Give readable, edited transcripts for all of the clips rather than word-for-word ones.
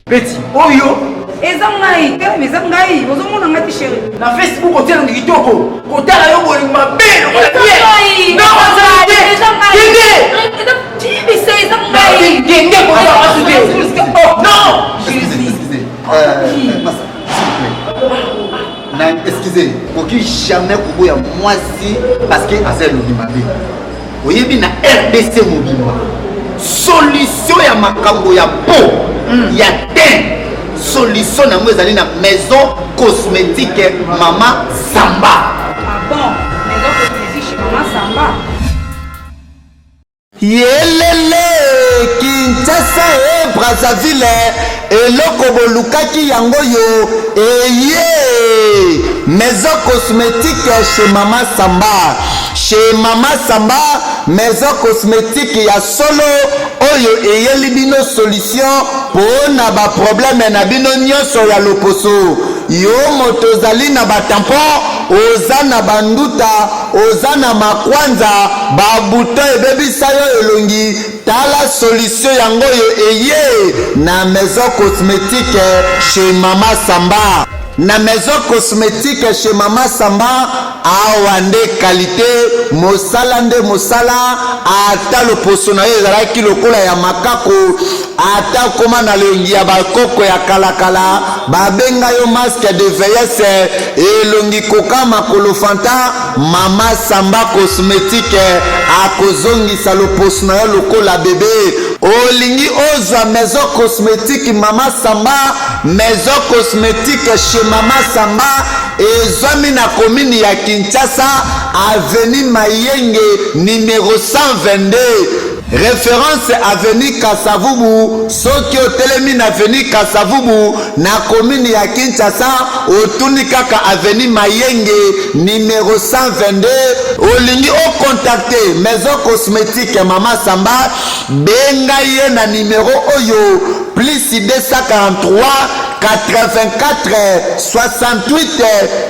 Petit oyo eza ngai te, mais eza ngai, ozomona ngai te, chéri. Na Facebook otia elongi kitoko, kotala yo bolingo mabe lokola Eza ngai. Non, ozali te. Eza ngai. Kende. Tibisa, eza ngai. Kende, kozala masu te. Non. Excusez, excusez. Massa, s'il vous plaît. Na excusez, koki jamais koboya mwasi parce que aza elongi mabe. Oyebi, na RDC mobimba, solution ya makambo ya peau, ya teint, solution nango ezali na Maison Cosmétique Mama Samba. Ah bon, Maison Cosmétique chez Mama Samba. Yelele, Kinshasa e Brazzaville, eloko bolukaki yango yo eye. Maison Cosmétique chez Mama Samba, chez Mama Samba, maison cosmétique ya solo oyo eyeli bino solution mpo na baproblème na bino nyonso ya loposo. Yo moto ozali na batampon, oza na banduta, oza na makwanza, babouton ebebisa yo elongi, tala solution yango oyo eye na Maison Cosmétique chez Mama Samba. Na Maison Cosmétique chez Mama Samba, awa nde qualité, mosala nde mosala. Ata loposo na yo ezalaki lokola ya makako, ata koma na elongi ya bakoko ya kalakala, babenga yo masque de vieillesse, elongi koka makolo fanta, Mama Samba Cosmétique akozongisa loposo na yo lokola bebe. Olingi ozwa Maison Cosmétique Mama Samba? Maison Cosmétique chez Mama Samba ezwami na commune ya Kinshasa, avenue Mayenge numéro 122, référence avenue Kasavubu. Soki otelemi na avenue Kasavubu na commune ya Kinshasa, otuni kaka avenue Mayenge numéro 122. Olingi ocontacte Maison Cosmétique Mama Samba, benga ye na numéro oyo: plus 243 84 68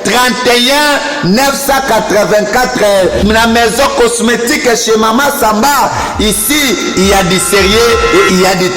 31 984. Na Maison Cosmétique chez Mama Samba, ici il y a du sérieux et il y a du